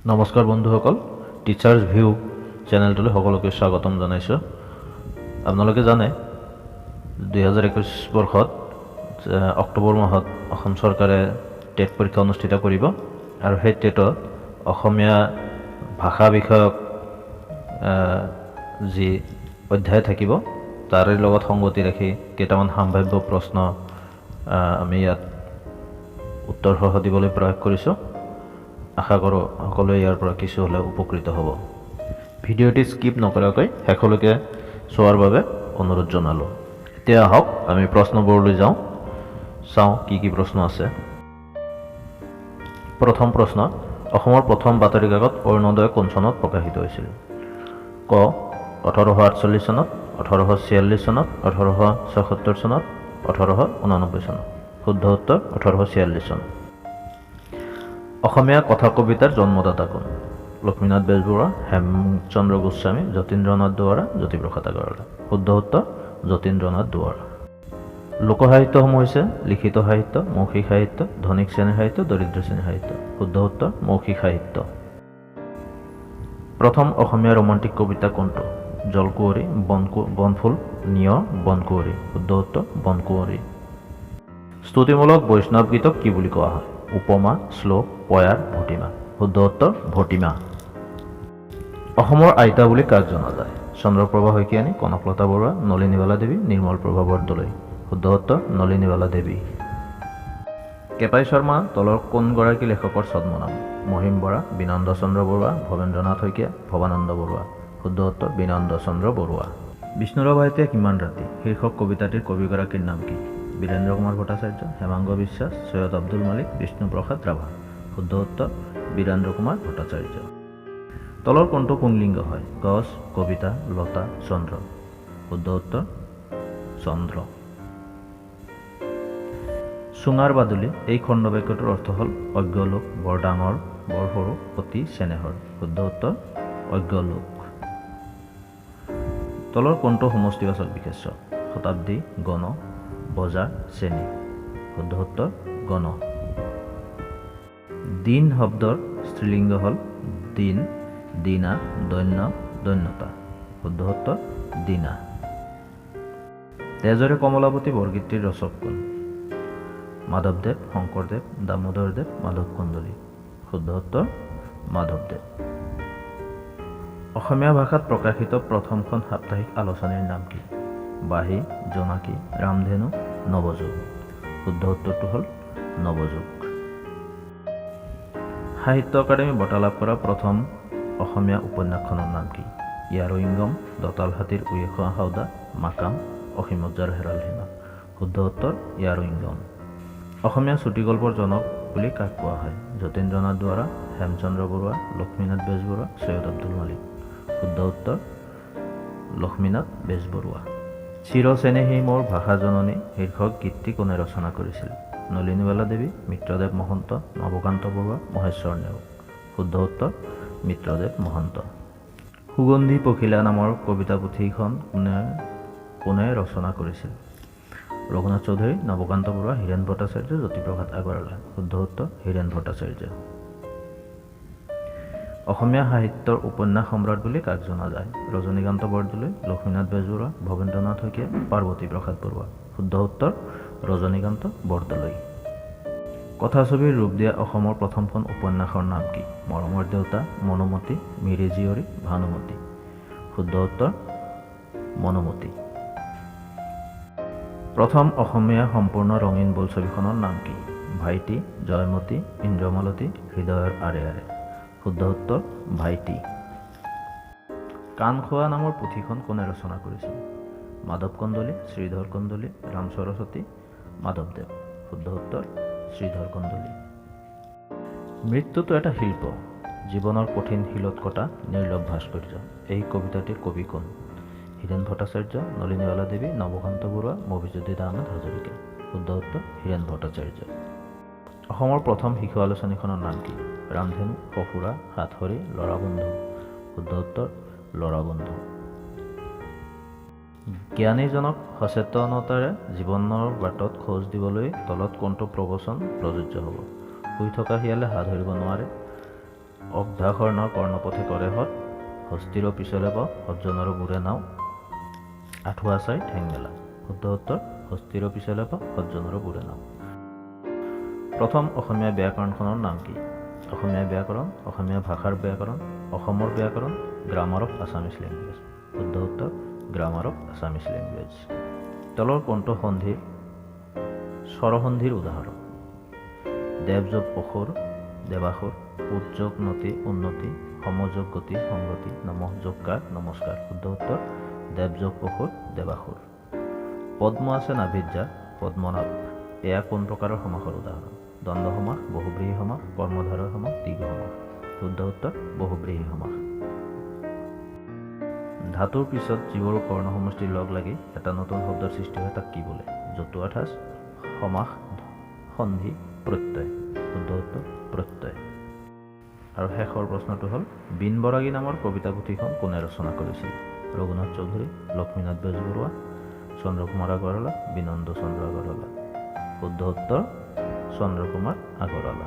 নমস্কাৰ বন্ধুসকল, teachers view চেনেলটোলৈ সকলোকে স্বাগতম জনাইছোঁ। আপোনালোকে জানে 2021 বৰ্ষত অক্টোবৰ মাহত অসম চৰকাৰে টেট পৰীক্ষা অনুষ্ঠিত কৰিব আৰু সেই টেটত অসমীয়া ভাষা বিষয়ক যি অধ্যায় থাকিব তাৰে লগত সংগতি ৰাখি কেইটামান সাম্ভাব্য প্ৰশ্ন আমি ইয়াত উত্তৰসহ দিবলৈ প্ৰয়াস কৰিছোঁ। আশা কৰোঁ সকলোৱে ইয়াৰ পৰা কিছু হ'লেও উপকৃত হ'ব। ভিডিঅ'টি স্কিপ নকৰাকৈ শেষলৈকে চোৱাৰ বাবে অনুৰোধ জনালোঁ। এতিয়া আহক আমি প্ৰশ্নবোৰলৈ যাওঁ, চাওঁ কি কি প্ৰশ্ন আছে। প্ৰথম প্ৰশ্ন, অসমৰ প্ৰথম বাতৰি কাকত অৰুণোদয় কোন চনত প্ৰকাশিত হৈছিল? ক 1848 চনত, 1846 চনত, 1876 চনত, 1889 চনত। শুদ্ধ উত্তৰ 1846 চনত। অসমীয়া কথা কবিতাৰ জন্মদাতা কোন? লক্ষ্মীনাথ বেজবৰুৱা, হেমচন্দ্ৰ গোস্বামী, যতীন্দ্ৰনাথ দুৱৰা, জ্যোতিপ্ৰসাদ আগৰৱালা। শুদ্ধ উত্তৰ যতীন্দ্ৰনাথ দুৱৰা। লোকসাহিত্যসমূহ হৈছে লিখিত সাহিত্য, মৌখিক সাহিত্য, ধনিক শ্ৰেণীৰ সাহিত্য, দৰিদ্ৰ শ্ৰেণীৰ সাহিত্য। শুদ্ধ উত্তৰ মৌখিক সাহিত্য। প্ৰথম অসমীয়া ৰোমান্টিক কবিতা কোনটো? জলকুঁৱৰী, বনফুল, নিয়ৰ, বনকুঁৱৰী। শুদ্ধ উত্তৰ বনকুঁৱৰী। স্তুতিমূলক বৈষ্ণৱ গীতক কি বুলি কোৱা হয়? উপমা, শ্লোক, পয়াৰ, ভটিমা। শুদ্ধ উত্তৰ ভটিমা। অসমৰ আইতা বুলি কাক জনা যায়? চন্দ্ৰপ্ৰভা শইকীয়ানী, কনকলতা বৰুৱা, নলিনীবালা দেৱী, নিৰ্মল প্ৰভা বৰদলৈ। শুদ্ধ উত্তৰ নলিনীবালা দেৱী। কেপাই শৰ্মা তলৰ কোনগৰাকী লেখকৰ ছদ্মনাম? মহিম বৰা, বিনন্দ চন্দ্ৰ বৰুৱা, ভৱেন্দ্ৰনাথ শইকীয়া, ভৱানন্দ বৰুৱা। শুদ্ধ উত্তৰ বিনন্দ চন্দ্ৰ বৰুৱা। বিষ্ণুৰাভা এতিয়া কিমান ৰাতি শীৰ্ষক কবিতাটিৰ কবিগৰাকীৰ নাম কি? বীৰেন্দ্ৰ কুমাৰ ভট্টাচাৰ্য, হেমাংগ বিশ্বাস, চৈয়দ আব্দুল মালিক, বিষ্ণুপ্ৰসাদ ৰাভা। শুদ্ধ উত্তৰ বীৰেন্দ্ৰ কুমাৰ ভট্টাচাৰ্য। তলৰ কোনটো পুংলিংগ হয়? গছ, কবিতা, লতা, চন্দ্ৰ। শুদ্ধ উত্তৰ চন্দ্ৰ। চুঙাৰ বাদুলি এই খণ্ডবাক্যটোৰ অৰ্থ হ'ল অজ্ঞ লোক, বৰ ডাঙৰ, বৰ সৰু, অতি চেনেহৰ। শুদ্ধ উত্তৰ অজ্ঞ লোক। তলৰ কোনটো সমষ্টিবাচক বিশেষ্য? শতাব্দী, গণ, বজাৰ, শ্ৰেণী। শুদ্ধ উত্তৰ গণ। দিন শব্দৰ স্ত্ৰীলিংগ হ'ল দিন, দিনা, দৈন্য, দৈন্যতা। শুদ্ধ উত্তৰ দিনা। তেজৰে কমলাৱতী বৰগীতটিৰ ৰচক কোন? মাধৱদেৱ, শংকৰদেৱ, দামোদৰদেৱ, মাধৱ কন্দলী। শুদ্ধ উত্তৰ মাধৱদেৱ। অসমীয়া ভাষাত প্ৰকাশিত প্ৰথমখন সাপ্তাহিক আলোচনীৰ নাম কি? বাঁহী, জোনাকী, ৰামধেনু, নৱযুগ। শুদ্ধ উত্তৰটো হ'ল নৱযুগ। সাহিত্য একাডেমী বঁটা লাভ কৰা প্ৰথম অসমীয়া উপন্যাসখনৰ নাম কি? ইয়াৰৈংগম, দঁতাল হাতীৰ উঁয়ে খোৱা হাওদা, মাকাম, অসীমত যাৰ হেৰাল সীমা। শুদ্ধ উত্তৰ ইয়াৰৈংগম। অসমীয়া চুটিগল্পৰ জনক বুলি কাক কোৱা হয়? যতীন্দ্ৰনাথ দুৱৰা, হেমচন্দ্ৰ বৰুৱা, লক্ষ্মীনাথ বেজবৰুৱা, চৈয়দ আব্দুল মালিক। শুদ্ধ উত্তৰ লক্ষ্মীনাথ বেজবৰুৱা। চিৰচেনেহী মোৰ ভাষা জননী শীৰ্ষক গীতটি কোনে ৰচনা কৰিছিল? নলিনীবালা দেৱী, মিত্ৰদেৱ মহন্ত, নৱকান্ত বৰুৱা, মহেশ্বৰ নেওগ। শুদ্ধ উত্তৰ মিত্ৰদেৱ মহন্ত। সুগন্ধি পখিলা নামৰ কবিতা পুথিখন কোনে কোনে ৰচনা কৰিছিল? ৰঘুনাথ চৌধুৰী, নৱকান্ত বৰুৱা, হীৰেণ ভট্টাচাৰ্য, জ্যোতিপ্ৰসাদ আগৰৱালা। শুদ্ধ উত্তৰ হীৰেণ ভট্টাচাৰ্য। অসমীয়া সাহিত্যৰ উপন্যাস সম্ৰাট বুলি কাক জনা যায়? ৰজনীকান্ত বৰদলৈ, লক্ষ্মীনাথ বেজবৰুৱা, ভৱেন্দ্ৰনাথ শইকীয়া, পাৰ্বতী প্ৰসাদ বৰুৱা। শুদ্ধ উত্তৰ ৰজনীকান্ত বৰদলৈ। কথাছবিৰ ৰূপ দিয়া অসমৰ প্ৰথমখন উপন্যাসৰ নাম কি? মৰমৰ দেউতা, মনোমতী, মিৰি জীয়ৰী, ভানুমতী। শুদ্ধ উত্তৰ মনোমতী। প্ৰথম অসমীয়া সম্পূৰ্ণ ৰঙীন বোলছবিখনৰ নাম কি? ভাইটি, জয়মতী, ইন্দ্ৰমালতী, হৃদয়ৰ আঁৰে আঁৰে। শুদ্ধ উত্তৰ ভাইটি। কাণখোৱা নামৰ পুথিখন কোনে ৰচনা কৰিছিল? মাধৱ কন্দলী, শ্ৰীধৰ কন্দলী, ৰাম সৰস্বতী, মাধৱদেৱ। শুদ্ধ উত্তৰ শ্ৰীধৰ কন্দলী। মৃত্যুটো এটা শিল্প, জীৱনৰ কঠিন শিলত কটা নিৰ্লভ ভাস্কৰ্য। এই কবিতাটিৰ কবি কোন? হীৰেণ ভট্টাচাৰ্য, নলিনীবালা দেৱী, নৱকান্ত বৰুৱা, মফিজুদ্দিন আহমেদ হাজৰিকা। শুদ্ধ উত্তৰ হীৰেণ ভট্টাচাৰ্য। অসমৰ প্ৰথম শিশু আলোচনীখনৰ নাম কি? ৰামধেনু, সঁফুৰা, সাতসৰী, ল'ৰাবন্ধু। শুদ্ধ উত্তৰ ল'ৰাবন্ধু। জ্ঞানীজনক সচেতনতাৰে জীৱনৰ বাটত খোজ দিবলৈ তলত কোনটো প্ৰবচন প্ৰযোজ্য হ'ব? শুই থকা শিয়ালে হাঁহ ধৰিব নোৱাৰে, অভ্যাসৰ নৰ কৰ্ণপথে কৰে হত, হস্তীৰ পিছলে পাওঁ, সজ্জনৰ বুৰে নাও, আঁঠুৱা চাই ঠেং মেলা। শুদ্ধ উত্তৰ হস্তীৰ পিছলে পাওঁ, সজ্জনৰ বুৰে নাও। প্ৰথম অসমীয়া ব্যাকৰণখনৰ নাম কি? অসমীয়া ব্যাকৰণ, অসমীয়া ভাষাৰ ব্যাকৰণ, অসমৰ ব্যাকৰণ, গ্ৰামাৰ অফ আছামিজ লেংগুৱেজ। শুদ্ধ উত্তৰ গ্ৰামাৰ অফ আছামিজ লেংগুৱেজ। তলৰ কোনটো সন্ধিৰ স্বৰসন্ধিৰ উদাহৰণ? দেৱযোগ অসুৰ দেৱাসুৰ, উদ্যোগ নতি উন্নতি, সমযোগ গতি সংগতি, নমঃ যোগকাৰ নমস্কাৰ। শুদ্ধ উত্তৰ দেৱযোগ অসুৰ দেৱাসুৰ। পদ্ম আছে নাভিত যাৰ পদ্মনাভ, এয়া কোন প্ৰকাৰৰ সমাসৰ উদাহৰণ? দ্বন্দ্ব সমাস, বহুব্ৰীহি সমাস, কৰ্মধাৰয় সমাস, দীৰ্ঘ সমাস। শুদ্ধ উত্তৰ বহুব্ৰীহি সমাস। ধাতুৰ পিছত যিবোৰ কৰ্ণ সমষ্টিৰ লগ লাগি এটা নতুন শব্দৰ সৃষ্টি হয় তাক কি বোলে? জতুৱা ঠাঁচ, সমাস, সন্ধি, প্ৰত্যয়। শুদ্ধ উত্তৰ প্ৰত্যয়। আৰু শেষৰ প্ৰশ্নটো হ'ল বীণ বৰাগী নামৰ কবিতা পুথিখন কোনে ৰচনা কৰিছিল? ৰঘুনাথ চৌধুৰী, লক্ষ্মীনাথ বেজবৰুৱা, চন্দ্ৰকুমাৰ আগৰৱালা, বিনন্দ চন্দ্ৰ আগৰৱালা। শুদ্ধ উত্তৰ চন্দ্ৰকুমাৰ আগৰৱালা।